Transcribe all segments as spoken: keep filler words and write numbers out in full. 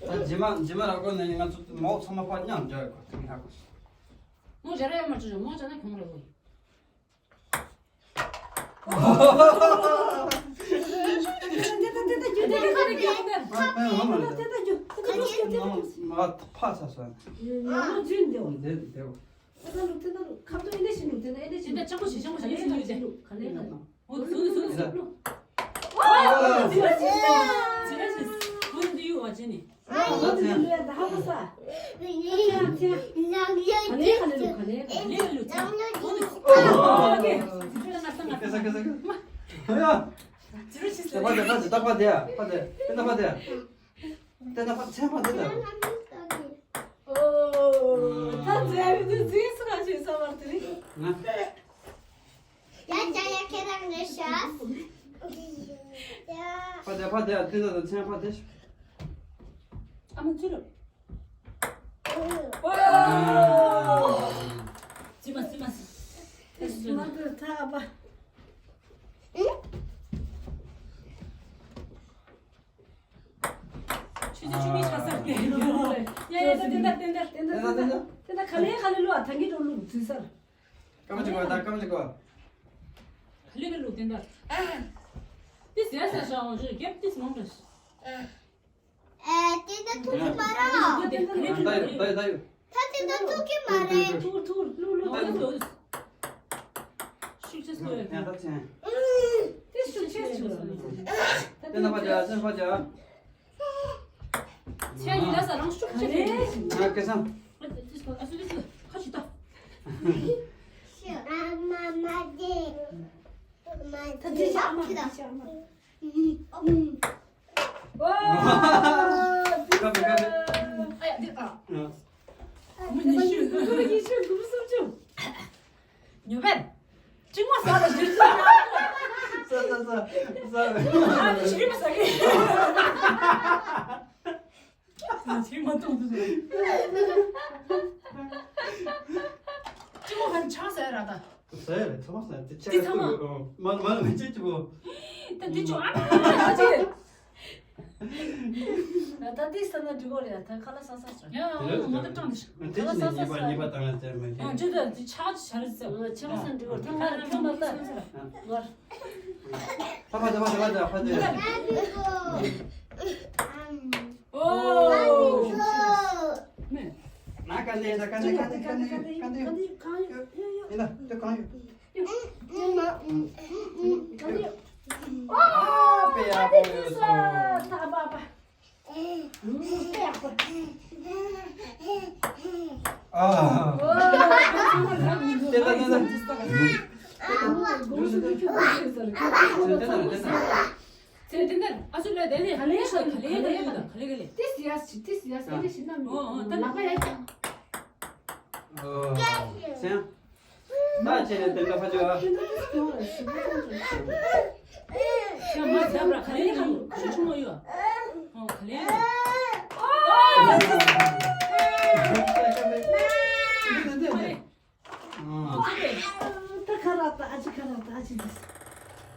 ད་རྗེས་མ་རྗེས་མ་ར་གོ་ནས་ང་ཚོ་མོ་ཚང་མ་ཕར་མཉམ་སྦྱར་དགོས་དེ་ཧ་གོ་སོང་། མོ་སྦྱར་ཡ་མ་བྱུང་། མོ་སྦྱར་ན་གྱོང་རེད་བོ། ཕར་ཚར་སོང་། འདི་འདི། ཁ་ཐུག་ཨེ་འདྲ་ཞིག་འདུག་དེ་ན་ཨེ་འདྲ་ཞིག་འདུག་ག་ལེ་ག་ལེ་ག་ལེ། འོ་དེ་ཚོ་དེ་ཚོ་དེ་ཚོ། ཇི་ལྟར་ཞིག་འོ་འདི་ཡུ་བ་ཅན་ནི། ཨ་ལུ་ལུ་ལུ་ད་ཧ་པ་ས། ཁ་ལེ་ཁ་ལེ་ལུ་ག་ལེ་ག་ལེ། ལེ་ལུ་ཚ། འོ་དེ་ཚོ་ང་ས་ང་ས། སྐད་ས་སྐད་ས་སྐད་ས། ཨ་ཡ། ཇི་ལྟར་ཞིག་ད་ཕ་དེ་ཕ་དེ་ད་ཕ་དེ་ཕ་དེ་ཕ་དེ། ད་ཕ་དེ་ཕ་དེ། དེ་ན་ཕ་ཚན་ཕ་དེ་ད། ཨོ། ད་ཛེ་རི་དུ་ཛེ་སུ་ག་ཆེ་ས་བར་དེ་རེད། ང་། ཡ་ཡ་ཡ་ཁྱེད་རང་ནས་ཤ། ཡ། ཕ་དེ་ཕ་དེ་དེ་ད་ཚན་ཕ་དེ་ཤ། ཨ་མ་ཚུར། ཨོ། ཙི་མ་ཙི་མ་ཙི། དེ་སུ་མ་དེ་ཐ་པ། ཆུ་ཚོད་བཅུ་གཉིས་ཆགས་ས་རེད། ཡ་ཡ་ད་དེ་འདྲ་དེ་འདྲ་དེ་འདྲ་དེ་འདྲ་དེ་འདྲ་ག་ལེ་ག་ལེ་ལུ་ཨ་ཐང་གི་འགྲོ་ལུགས་འཛུལ་ས། སྐར་མ་གཅིག་པ་ད་སྐར་མ་གཅིག་པ། ག་ལེ་ག་ལུགས་དེ་འདྲ། ཏི་ཟེར་ས་ཞང་ཞུ་རྒྱབ་ཏི་སི་མང་འདྲ། ཨ་དེ་འདྲ་ཐུག་གི་མ་རེད། ད་ཡོད་ད་ཡོད་ད་ཡོད། ད་དེ་འདྲ་ཐུག་གི་མ་རེད། ཐུག་ཐུག་ལུག་ལུག་ད་ཡོད། ཤུགས་ཆེ་སོ་ཡོད། ཡ་ད་ཚན། དེ་ཤུགས་ཆེ་སོ་ཡོད། དེ་ན་ཕ་ཇ་ཚན་ཕ་ཇ། ཚན་ཡིན་ད་ས་རང་ཤུགས་ཆེ་རེད། ང་སྐལ་བཟང་། ཨ་སུ་ལི་སུ་ཁ་ཆུ་ད། ད་དེ་ཤ་མ་དེ་ཤ་མ། ཨ་ཡ་འདི་ཨ། མི་ཉི་ཤུ། ཉི་ཤུ་དགུ་བཅུ་སུམ་ཅུ། ཉོ་བན། གཅིག་མ་ཟ་ལ་ཞིག་ཟ་ཟ་ཟ་ཟ། ཨ་ནི་ཞིག་མ་ཟ་གི། ཞིག་མ་གཏོང་དུ་ཟ། གཅིག་མ་ཧན་ཆང་ཟ་ཡ་ར་ད། ཟ་ཡ་རེད་ཚང་མ་ཟ་ཡ་དེ་ཆ་ག་ཏུ་ཡོད། མ་མ་ལ་མི་ཅི་ཅི་བོ། ད་འདི་ཅུ་ཨ་མ་ཅི། ད་འདི་ས་ན་འགྲིག་གོ་རེད། ད་ཁ་ལག་ས་ས་ས། ཡ་ང་ད་ཀྲང་དེ་ཤ། དེ་ཅི་ནས་ཉེས་པ་ཉེས་པ་བཏང་ཡ་ཟེར་མ་ཨ་ཤེས། ཅི་ད་འདི་ཆག་ཅི་ཆ་རེད་ཟེར། ཆག་ས་འགྲིག་གོ་ད་ཁ་ལག་ཁྱོད་མ་ལྟ། ངར། ད་ཕ་ད་ཕ་ད་ཕ་ད་ཕ་ད། ཨོ། ན་ཀ་ནེ་ད་ཀ་ནེ་ཀ་ནེ་ཀ་ནེ་ཀ་ནེ་ཀ་ནེ། ཡིན་ད་དེ་གང་ཡོད། ཨ་པེ་ཡ་པོ་ཡོད་སོང་། ཨ། དེ་ད་དེ་ད། ཚེ་དེ་འདིར་ཨ་སུ་ལོས་དེ་ནས་ག་ལེ་ག་ལེ་ག་ལེ་ག་ལེ་ག་ལེ། ཏིས་ཡ་སི་ཏིས་ཡ་སི་ཨེ་འདྲ་ཞིག་ན་མི་འོ་འོ་ད་ལག་པ་ཡ། ཨོ། སེང་། ད་ཅེ་ནས་དེ་འདྲ་ཕ་ཅོ། ཡ་མ་ཟབ་ར་ག་ལེ་ག་ལེ་ཁ་ཆུ་ཆུང་མོ་ཡོད། ཨོ་ག་ལེ། ཨོ། ད་ཁ་ར་ ཨ་ཅི་ཁ་ལག་ད་ཨ་ཅི་དེ།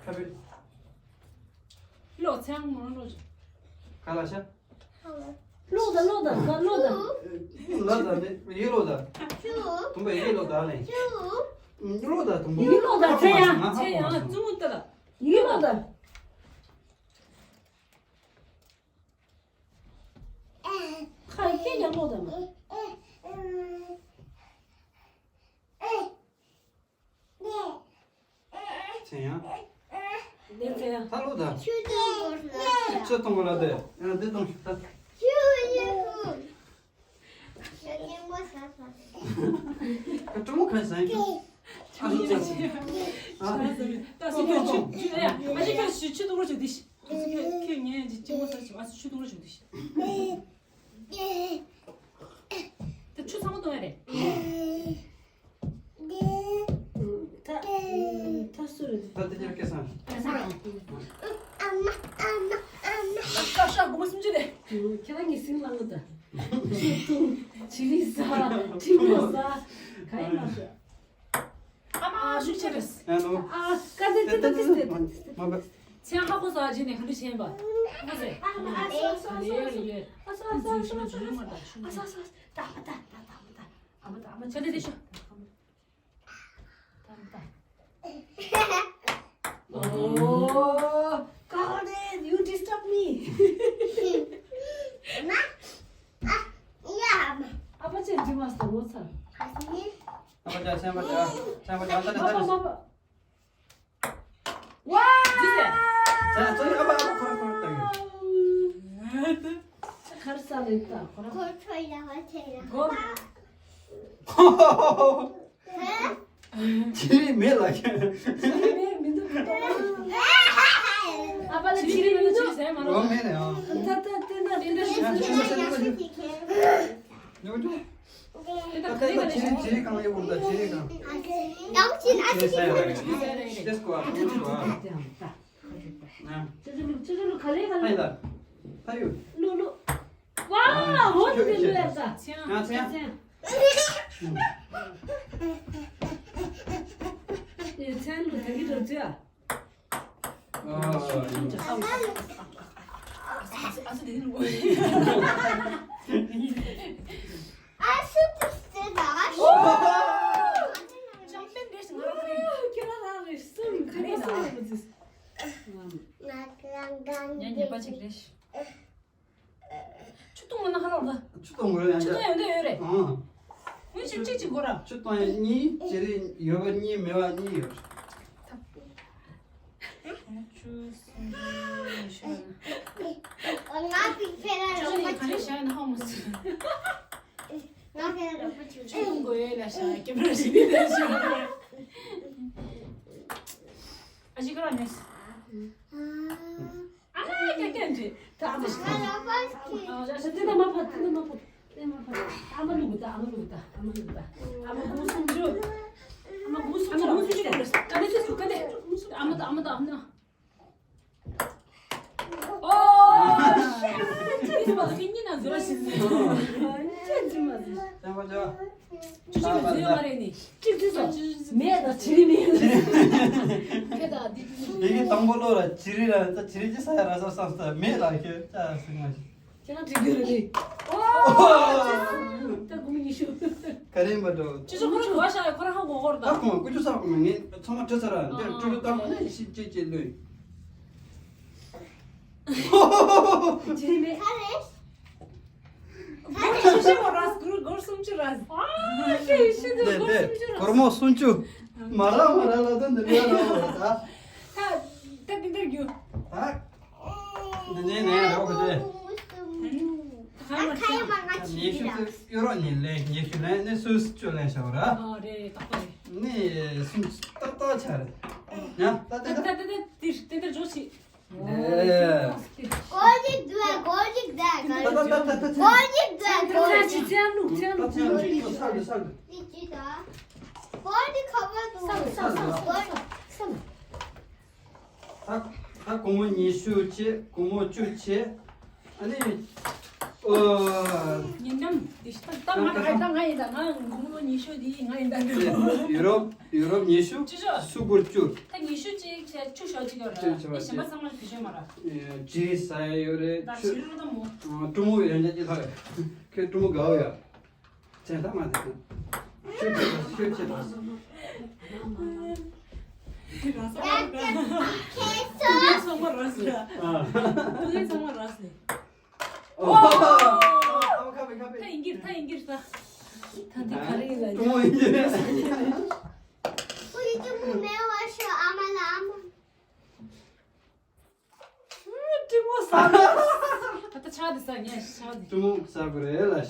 ཁ་བེ། ལོ་ཚང་མོ་ལོ། ཁ་ལག་ཤ། ལོ་ད་ལོ་ད་ལོ་ད། ལ་ད་ནི་ཡི་ལོ་ད། དུམ་པ་ཡི་ལོ་ད་ལེ། ལོ་ད་དུམ་པ། ཡི་ལོ་ད་ཚེ་ཡང་ཚེ་ཡང་ཙུ་མུ་ཏ་ད། ཡི་ལོ་ད། ཁ་སྐད་ཀྱང་ལོ་ད་མ། ཚེ་ཡང་། ལེ་ཚེ་ཡང་། ད་ལོ་ད། ཆུ་གཏོང་གོ་ལ་དེ། ཡང་དེ་གཏོང་ཤོག་ད། ཀྲུང་གོ་ག་ས་ཡིན། ཨ་ལོ་ད། ད་སུ་ཁྱོད་ཆུ་ཆུ་ཡ་ཨ་ཅེ་ཁྱོད་ཆུ་ཆུ་གཏོང་རོགས་བྱུང་དེ་ཤི། ཁྱོད་ངས་ཅི་ཅི་མོ་ས་ཆུ་ཨ་སུ་ཆུ་གཏོང་རོགས་བྱུང་དེ་ཤི། ད་ཆུ་ཚང་མ་གཏོང་ཡ་རེད། ད་ད་སུ་རེད། ད་དེ་ཉར་སྐད་སང་། སྐད་སང་། ཨ་མ་ཨ་མ་ཨ་མ། ད་ཤ་སྒོར་མོ་སུམ་ཅུ་རེད། ཁྱེད་རང་གིས་སིང་ལ་ངོ་ད། ཆུ་ཐུང་། ཆི་ལི་ཟ། ཁྲི་མོ་ཟ། ག་ཡིན་མ་ཟ། ཨ་མ་ཤུགས་ཆེ་རེད། ཨ་ནོ། ཨ་ཀ་ཏེ་ཏེ་ཏེ་ཏེ་ཏེ། མ་པ། ཚན་ཧ་གོ་ས་ཅི་ནས་ག་འདྲ་བྱས་པ། ཧ་གོ་ས། ཨ་མ་ཨ་སོ་སོ་སོ་སོ། ཨ་སོ་སོ་སོ་སོ། ཨ་སོ་སོ་སོ། ད་མ་ད་ད་ད་མ་ད། ཨ་མ་ད་ཨ་མ་ཆ་ཏེ་ཏེ་ཤོ། ད་མ་ད། Oh, Karen, you disturb me. ཨ་ཕ་ཆེན་འདི་མ་སྟོན་ངོ་ཚ། ཨ་ཕ་ཆེན་པ་ཆེན་པ་ཆེན་པ་ཆེན་པ། ཨ་ཕ་ཨ་ཕ། ཝ། ཇི་སེ། ཚ་ཚ་ཨ་ཕ་ཨ་ཕ་ཁོ་ར་ཁོ་ར་ལྟ་གི། ཁར་ས་ལེ་ད་ཁོ་ར། ཁོ་ཁོ་ཡ་བ་ཆེ་ཡ། གོ། ཁོ། ཁོ། ཁྱེད་རིགས་མེད་ལ་ཁྱེད། ཁྱེད་རིགས་མེད་མི་འདུག་མི་འདུག་ཨ་ཕ་ལ་ཁྱེད་རིགས་མི་འདུག་ཟེར་མ་རོགས། འོ་མེད་ནས་ཨང་། ད་ད་དེ་འདྲ་དེ་འདྲ་ཞིག་ཟེར་མ་རོགས། ཉོ་ཉོ། དེ་ད་ད་ག་ལེ་ག་ད་ལེ་ཁྱེད་རིགས་ཁྱེད་རིགས་གང་ཡོད་གོ་ད་ཁྱེད་རིགས་གང་། ཡང་ཅི་ན་ཅི་ཟེར་ཡ་རེད། ཏེ་སྐོ་ཨ་ཁོ་ཁོ་ཨ། ཅོ་ཅོ་ལུ་ཅོ་ཅོ་ལུ་ག་ལེ་ག་ལེ། ད་ཡོད། ལུ་ལུ། ཝའོ། ཧོ་དེ་ལུ་ཡ་ད། ཚེ་ཡང་ཚེ་ཡང་། ཨེ་ཚེ་ལུ་དེ་གི་འགྲོ་ཚེ་ཨ། ཨ་ཙི་དེ་ལུ། ཨ་སུ་དེ་སེ་ད། ཅམ་པན་རེད་ང་རང་རེད། ཁྱེད་རང་རང་རེད་སུ་ག་རེ་ད། ང་རང་གང་ཉན་ཉན་པ་ཅིག་རེད། ཆུ་བཏུང་མ་ན་ཧ་ལོ་ལ། ཆུ་བཏུང་དགོས་ཡ་ཆུ་བཏུང་ཡོད་འདོད་ཡོད་རེད། ཨང་། ངས་ཆུ་གཅིག་གཅིག་དགོས་ར། ཆུ་བཏུང་ཡ་གཉིས་ཅི་རེད་ཡོད་པ་གཉིས་མེད་པ་གཉིས་ཡོད། ཆུ་སུམ་ཅུ་ཉི་ཤུ། ང་པིག་ཕེ་ར་ཆུ་རོ་ནི་ག་རེ་བཞག་ན་ཧ་མོ་སི། ང་ཕེ་ར་རོ་ཆུ་ཆུ་དགོས་ཡོད་ལ་ཤ་ཀེ་མ་ར་ཞིག་ལས་ཤ། ཨ་ཞིག་ར་ནས། ཨ་ཀྱ་ཀྱ་འདྲི། ད་ཨ་མ་ཞིག་ཨ་ལ་པ་ཞིག་ཨ་ཞིག་དེ་ན་མ་ཕ་དེ་ན་མ་ཕ་དེ་ན་མ་ཕ། ཨ་མ་ལུག་ད་ཨ་མ་ལུག་ད་ཨ་མ་ལུག་ད། ཨ་མ་གུང་སུམ་ཅུ། ཨ་མ་གུང་སུམ་ཅུ་ཨ་མ་གུང་སུམ་ཅུ་རེད། ད་ནི་ཅི་སུ་ག་ནི། ཨ་མ་ད་ཨ་མ་ད་ཨ་མ་ད། ཨོ། ཤེ། ཅི་ཟེར་བ་ལ་ཁྱེད་གཉིས་ན་ཟེར་བ་ཞིག་ཟེར། ཅི་ཅི་མ་ཟེར། ཅང་པ་ཅང་། ཅི་ཅི་མ་ཟེར་ཡོད་མ་རེད་ནི། ཅིག་ཅིག་ཟེར། མེད་ད་ཅི་རི་མེད། ཁྱེད་ད་འདི་ཅི་ཟེར། ཡི་གེ་དང་པོ་ལོ་ར་ཅི་རི་ར་ད་ཅི་རི་ཅི་ས་ཡ་ར་ས་ས་ས་མེད་ལ་ཁྱེད་ཅག་སེང་མ་ཞིག་ཁྱེད་རང་བྲིས་རྒྱུ་རེད་ནི། ཨོ། ད་དགུ་མི་ཉི་ཤུ། ག་རེ་མ་འགྲོ། ཅི་ཅི་ཁོ་རང་གོ་བ་ཤ་ཡ་ཁོ་རང་ཧ་གོ་གོ་ར་ད། ད་ཁོང་ཀུ་ཅོ་ས་ཁོང་ངས་ཚང་མ་བྲིས་ཚར་ར་འདིར་ཀྲུ་ཀྲུ་བཏང་ནས་ཤི་ཅེ་ཅེ་ལོས། ཅི་རི་མེད། ག་རེ། སྒོར་ཤུ་ཤེ་བ་ར་སྒོར་སྒོར་སུམ་ཅུ་ར། ཨ་ཤེ་ཤེ་དུ་སྒོར་སུམ་ཅུ་ར། སྒོར་མོ་སུམ་ཅུ། མ་ར་མ་ར་ལ་དོན་འདི་འདྲ་ར་བ་ར་ད། ད་ད་འདི་འདྲ་རྒྱུ། ད་འདི་ནས་ནས་ར་བ་ག་དེ། ད་ཁ་ཡ་མ་ང་ཉེ་ཤུ་དུ་ཡོ་རོ་ཉེ་ལེ་ཉེ་ཤུ་ལེ་ནས་སུ་སུ་ཅུ་ལེ་ཤ་བ་ར། ཨ་རེ་ཏག་ཏག་རེད། ནས་སུམ་ཅུ་ཏག་ཏག་ཆ་རེད། ཡ་ད་ད་ད། ད་ད་ད་དེ་དེ་འདྲ་འཇོག་ཤིག་ལེ། གོ་ཅིག་འདུག་གོ་ཅིག་འདུག་ད་ད་ད་ད་ད། གོ་ཅིག་འདུག་གོ་ཅིག་ཚན་ལུགས་ཚན་ལུགས་ཚན་ལུགས་ས་ལུགས་ས་ལུགས། ནི་ཅི་ད། གོ་ཅིག་ཁ་པར་འདུག་ས་ལུགས་ས་ལུགས་ས་ལུགས་ས་ལུགས། ད་ད་སྒོར་མོ་ཉི་ཤུ་བྱས་སྒོར་མོ་བཅུ་བྱས། ཨ་ནི། ཨོ། ཉིན་འགྲམ་དེ་ཤི་ད་ད་ང་ད་ད་ང་ཡིན་ད། ང་དགུང་ལོ་ཉི་ཤུ་དེ་ང་ཡིན་ད། ཡུ་རོབ་ཡུ་རོབ་ཉི་ཤུ། ཅི་ཤོག་སུ་གུར་བཅུ། ད་ཉི་ཤུ་གཅིག་བྱས་བཅུ་ཤོག་གཅིག་ཡོད་ར། ཅི་ཤོག་ཨེ་གཞན་པ་ཚང་མ་དེ་ཤོག་མ་ར། ཅི་ཟ་ཡ་ཡོད་རེད། ད་ཆུ་ཞི་རུ་ད་མོ། ཀྲུ་མོ་ཡོད་ན་ཅི་ལ་ཁྱོད་ཀྲུ་མོ་དགའ་བ་ཡ། ཅན་ད་མ་དེ་ཤོད་ཅི་ད་ཤོད་ཅི་ད། ཁྱེད་ཚོ་ཚང་མ་ར་སི་ར། ཨ། ཁྱེད་ཚང་མ་ར་སི། ཨོ། ཁ་བའི་ཁ་བའི། ད་ཡིན་གྱིར་ད་ཡིན་གྱིར་ད། ད་འདི་ག་རེ་ཡིན་ལ། ཀྲུ་མོ་ཡིན་གྱིར། ཁོ་ཡི་ཀྲུ་མོ་མེད་པ་ཤོག་ཨ་མ་ལ་ཨ་མ། ཀྲུ་མོ་ཟ་ལ། ད་ལྟ་ཆག་འདི་ཟ་ངས་ཆག་འདི། ཀྲུ་མོ་ཟ་དགོས་རེད་ལ། ཨ་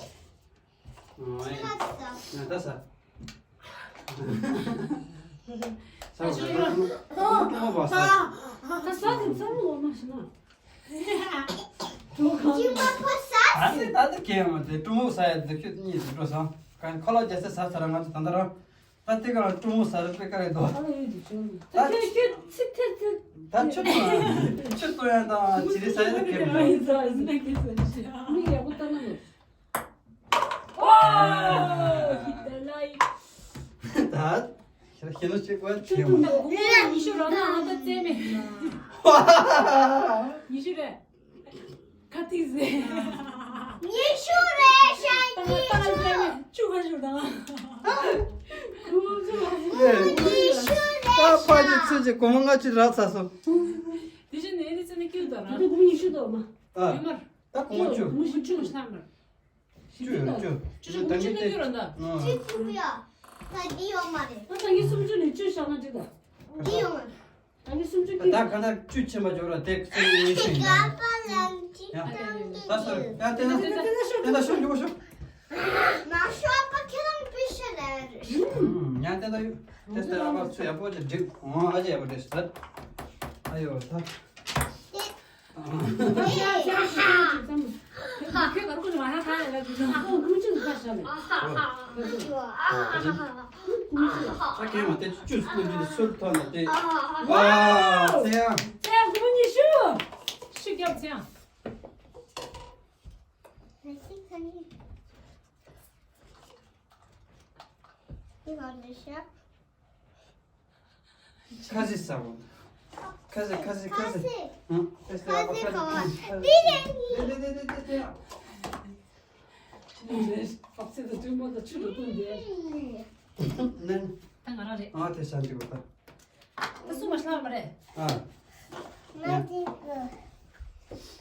ཡ། ད་ཟ། ཟ་དགོས་རེད་ཀྲུ་མོ་ཀྲུ་མོ་བ་ཟ། ད་ཟ་དེ་ཟ་མོ་མ་ཤི་ན། ཀྲུ་མོ་ཕོ་ཟ། ད་ཟེ་ད་ད་གས་མ་དེ་ཀྲུ་མོ་ཟ་ཡ་དེ་ཁྱོད་གཉིས་དེ་འགྲོ་སོང་། གང་ཁོ་ལ་རྒྱ་སེ་ཟ་ཚར་ང་ཚོ་ད་ད་རང་། ད་དེ་ག་ལ་ཀྲུང་མོ་ཟ་རེ་པེ་ཀ་རེ་དོ། ཨ་ལ་ཡོད་དུ་ཅུང་། ད་ཁྱོད་ཁྱོད་ཚིག་ཐེར་ཐེར། ད་ཆུ་ཏོ་ཆུ་ཏོ་ཡང་དང་ཅི་རེ་ཟ་ཡ་ད་ཁེར་མོ། མི་ཡག་པོ་ལྟ་ན་མོ། ཨོ། ཧི་ད་ལ་ཡི། ད་ཤེས་ནོ་ཅིག་བ་ཁེར་མོ། ཉི་ཤུ་རང་ད་ང་ད་རྩེ་མེད། ཉི་ཤུ་རེད། ཁ་ཐིག་ཟེར། ཉི་ཤུ་རེད་ཤ་ཉི་ཤུ། ཆུ་ཁ་ཤུ་དང་། ཉི་ཤུ་རེད་ཤ། ད་ཕ་གི་ཚུལ་གྱི་གོང་མ་ང་ཅི་རག་ཚ་སོང་། དེ་བཞིན་ནས་ཨེ་ནི་ཚེ་ནི་སྐྱིད་དང་རང་། ད་དུང་ཉི་ཤུ་དོ་མ། ཨ། ཡོད་མར། ད་གོང་མ་ཆུ། ཉི་ཤུ་ཆུ་ཤ་མར། ཅུ་ཡོད་ཅུ། ཅུ་ཅུ་ཅུ་ཅུ་ཅུ་ཡོད་ར་འདའ། ཅི་ཐུབ་ཡ། ད་འདི་ཡོད་མ་རེད། ད་ད་ངས་སུམ་ཅུ་ནས་ཅུ་བཞག་ན་འགྲིག་ད། འདི་ཡོད་མ་རེད། ད་ངས་སུམ་ཅུ་ད་ཀྱི། ད་ག་ད་ཅུ་ཆེན་པ་འཇོག་ར་དེ་སུམ་ཅུ་ཡིན་ཤེས་ཡིན། ད་སོ་ཡ་དེ་ན་དེ་ན་ཤོག་དེ་ན་ཤོག་འཇོག་ཤོག་ན་ཤོག་པ་ཁྱེད་རང་པི་ཤ་ལ་རེད། ཡ་དེ་ད་ཡོད། དེ་ལྟར་ཨ་ཕ་ཚུ་ཡག་པོ་ཅིག་འགྲིག་འོང་ཨ་ཅེ་ཡག་པོ་འགྲིག་ད། ཨ་ཡོ་ད། ཨ་ཀེ་མ་དེ་བཅུ་སུ་ཀུན་གྱི་སུར་ཐོན་ནས་དེ། ཝའོ། ཚེ་ཡང་། ཚེ་ཡང་དགུ་ཉི་ཤུ། ཤུ་རྒྱབ་ཚེ་ཡང་། ཁ་ཟི་ས་བོ། ཁ་ཟི་ཁ་ཟི་ཁ་ཟི། ཁ་ཟི། ཨ། ཁ་ཟི་ཁ་ཟི་ཁ་ཟི། ཏི་རེ། ཏི་རེ་ཏི་རེ་ཏི་རེ། ཨ། ཨ་ད་ང་རང་རེད། ཨ་དེ་ཤ་འདི་བ་ད། ད་སུ་མ་ཤ་མ་རེད།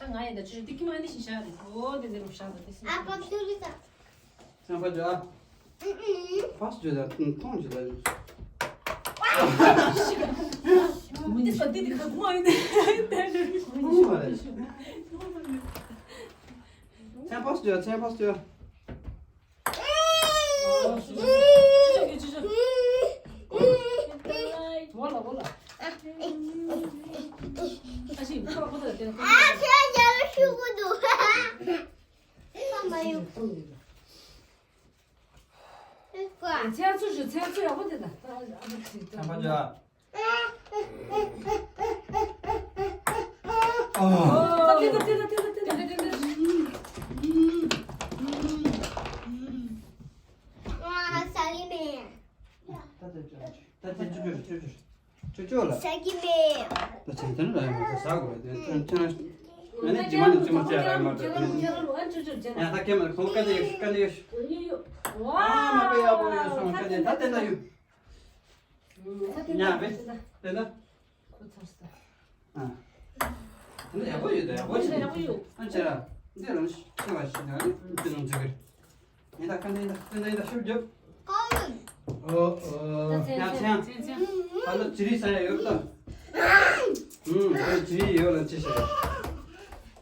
ཨ། ང་ཡིན་ད་ཅུ་ཅུ་ཏི་ཀི་མ་ནི་ཤི་ཤ་རེད། ཨོ་དེ་དེ་རུ་ཤ་ད་དེ་སུ། ཨ་པ་ཏུ་རི་ད། ཅང་པ་ཇོ། ཨ། ཕ་སུ་ཇོ་ད་ཐོང་ཇོ་ད། དེ་སུ་དེ་དེ་ཁ་མ་ཡིན་ད། ཅང་པ་སུ་ཇོ་ཅང་པ་སུ་ཇོ། ཚེ་ཚུ་ཞུ་ཚེ་ཚུ་ཡག་པོ་དེ་ད། ཚེ་པ་ཇོ། ཅོ་ཅོ་ལ། ད་ཆེན་ཐན་ར་ཡང་མ་ཟ་དགོས་རེད་དེ་ཐན་ཐན་ཨ་ནི་ཇི་མ་ནི་ཇི་མ་ཅེ་ར་ཡང་མ་ཏོ་ཡང་ད་ཀེ་མ་ཁོང་ཀ་ནི་ཡོད་ཀ་ནི་ཡོད། ཨ་མ་པེ་ཡག་པོ་ཡོད་སོང་ཀ་ནི་ད་དེ་ན་ཡོད། ཉ་པེ་དེ་ན། ཨ། ད་ཡག་པོ་ཡོད་ད་ཡག་པོ་ཡོད། ཡག་པོ་ཡོད། ཨ་ཅེ་ར། འདི་རང་ཤི་བ་ཤི་ན་འདི་རང་ཅི་གི། ཡིན་ད་ཁ་འདི་ཡིན་ད་ཁ་འདི་ཡིན་ད་ཤུབ་རྒྱབ། ཨོ་ཨོ། ཡ་ཚེ་ཡ། ད་ལོ་ཅི་རིགས་ས་ཡ་ཡོད་ད། ཨུམ། ད་ཅི་རིགས་ཡོད་ལ་ཅི་ཤེས།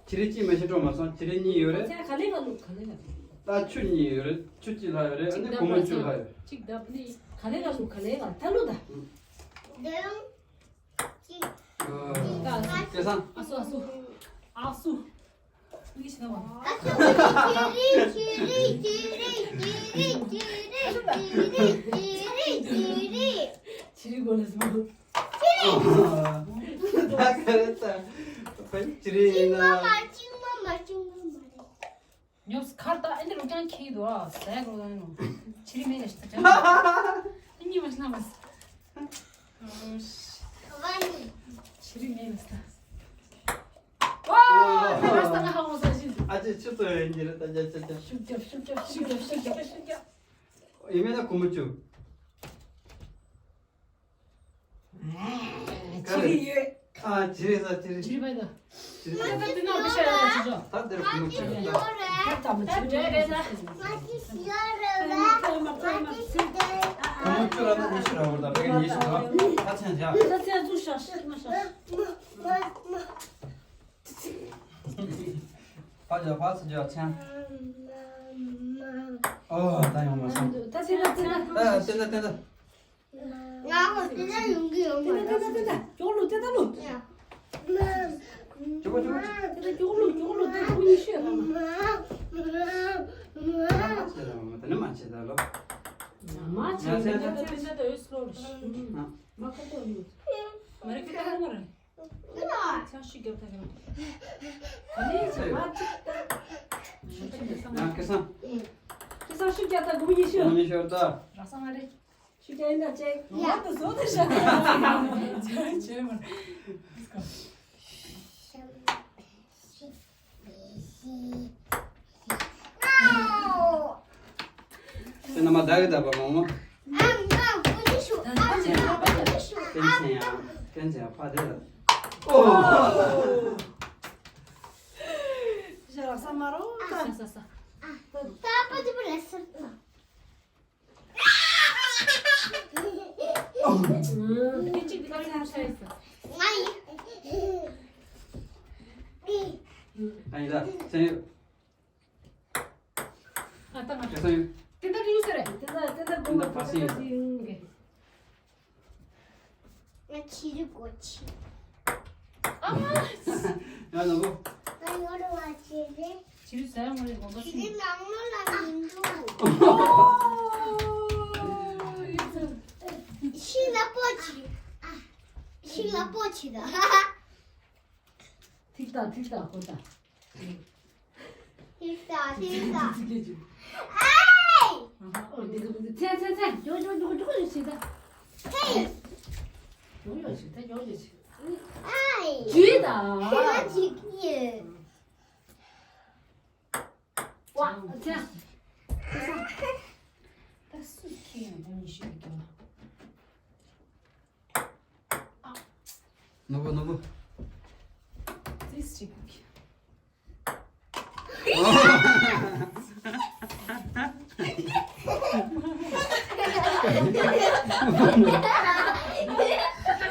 ཅི་རིགས་གཅིག་མ་ཤེས་འགྲོ་མ་སོང་ཅི་རིགས་གཉིས་ཡོད་རེད། ཚེ་ག་ལེ་ག་ལུག་ག་ལེ་ག་ལུག་ད་ཆུ་གཉིས་ཡོད་རེད་ཆུ་གཅིག་ལྷག་ཡོད་རེད་ཨ་ནི་གོང་མ་ཆུ་ལྷག་ཡོད། གཅིག་ད་ནི་ག་ལེ་ག་ལུག་ག་ལེ་ག་ད་ལུག་ད། ཨ། སྐལ་བཟང་། ཨ་སུ་ཨ་སུ། ཨ་སུ། ཨ་སུ། ཅི་རིགས་གོ་ལ་སུ། ད་ག་རེ་ད། ཅི་རིགས་ཡིན་ན། ཉོབ་སི་ཁར་ད་ཨེ་འདི་རུ་ཀྱང་ཁེག་འདུག་ཨ། ཟས་གོ་ད་ནོ། ཆི་རི་མེད་ལ་ཤི་ད་ཅང་། ཨེ་ཉི་མ་ཤི་ན་མ་སི། ཆི་རི་མེད་ལ་སི་ད། ཝ། ད་ང་ས་ན་ཧ་མོ་ས་ཤི། ཨ་ཅེ་ཆུ་ཚོད་ཡིན་གྱི་རེད་ད་ཅ་ཅ་ཅ། ཤུགས་རྒྱབ་ཤུགས་རྒྱབ་ཤུགས་རྒྱབ་ཤུགས་རྒྱབ་ཤུགས་རྒྱབ། ཡིན་མེད་ན་གོ་མོ་བཅུག་ཆི་རི་ཡོད། ཨ་ཆི་རི་ས་ཆི་རི། ཆི་རི་བས་ད། ཆི་རི་ད་ད་དེ་ན་བི་ཤ་ཡ་ཆི་ཆོ། ད་དེར་གོ་མོ་ཆི་རི་ད། ད་ད་མ་ཆི་རི་རེད་རེད་ད། གོ་མོ་ཆུ་ར་ད་ཉི་ཤུ་ར་བོར་ད་བེ་ཉི་ཤུ་ར། ད་ཚན་ཆ། ད་ཚན་ཚུ་ཤ་ཤ་མ་ཤ། ཕ་ཇ་ཕ་ཚ་ཇ་ཆན། ཨོ་ད་ཡོང་མ་སོང་། ད་ཚན་ད་ཚན་ད། ད་ཚན་ད་ཚན་ད། ང་ཧོ་དེ་ལ་ཡོང་གི་ཡོང་མ་རེད། ཏེ་ཏེ་ཏེ་ཏེ་ཏེ། ཀྱོག་ལུ་ཏེ་ཏ་ལུ། ཅོ་གོ་ཅོ་གོ། ཏེ་ཏེ་ཀྱོག་ལུ་ཀྱོག་ལུ་ཏེ་ཏ་ལུ་ཉི་ཤུ་ཡ་ལ། ད་ནི་མ་བྱེད་ད་ལོ། མ་བྱེད་ད་ལོ། ཏེ་ཏེ་ཏེ་ཏེ་ཏེ་ཨོ་སི་ལོ་རེད། མ་ཁ་ཏོ་ཡོད། མ་རེད་ཁ་ཏོ་མ་རེད། ཚང་ཤུགས་རྒྱབ་ད་རེད། ཨ་ནི་ཚང་མ་ཅིག་ད། ང་ཁེ་སང་། ཁེ་སང་ཤུགས་རྒྱབ་ད་དགུ་ཉི་ཤུ། དགུ་ཉི་ཤུ་ད། ར་ས་མ་རེད། ཤུགས་རྒྱག་ཡིན་ན་ཅེ། ཡ། ང་དུ་བཟོ་དུ་ཤ་ད། ཅེ་ཅེ་མ། ཁྱེད་རྣམ་པ་བདག་གི་བདག་པ་མང་མོ། ཨ་མ་ཀུ་ཅི་ཤུ། ཨ་མ་ཀུ་ཅི་ཤུ། ཀན་ཆེན་ཡང་ཀན་ཆེན་ཡང་ཕ་དེ་ལ། ཨོ། ཞེ་རག་ས་མ་རོ་ད། ས་ས་ས། ད་པ་ཅི་པ་རེད་ས། ཨ་ཡི་ད་སེམས་ཡོད། ཨ་ད་ང་ཁེ་སང་ཡོད། དེ་ད་རིང་ཟེར་རེད། དེ་ད་དེ་ད་དེ་ད་ཕ་སེ་ཡོད། ང་ཆི་རི་གོ་ཆི། ཨ་མ། ཡ་ནོ་བོ། ང་ཡོད་རེད་བ་ཆི་རི། ཆི་རི་ཟ་ཡ་མ་རེད་དགོངས་པ་ཆི་རི་ཆི། ནང་ལོགས་ལ་མི་འདུག་ཨོ། ཤིང་ལ་པོ་ཆི། ཤིང་ལ་པོ་ཆི་ད། ཐིག་ཏག་ཐིག་ཏག་ཧོ་ཏ། ཐིག་ཏག་ཐིག་ཏག་ཨེ། ཨོ་འདི་གི་འདི་ཚན་ཚན་ཚན་ཇོ་ཇོ་ཇོ་ཇོ་ཇོ་ཞིག་ད། ཧེ། ཇོ་ཇོ་ཞིག་ད་ཇོ་ཇོ་ཞིག་ཨེ། ཇུས་ད། ཁྱེད་ཅིག་ཡིན། ཝ་ཚན། ད་སུ་ཁྱེད་ཡང་ད་ཉི་ཤུ་གི་དོ། ནོ་བོ་ནོ་བོ། ཙིས་ཅིག་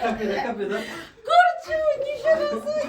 ཁ་པེ་ད་ཁ་པེ་ད། སྐོར་ཆུ་ཉི་ཤུ་རེད་ཟེར།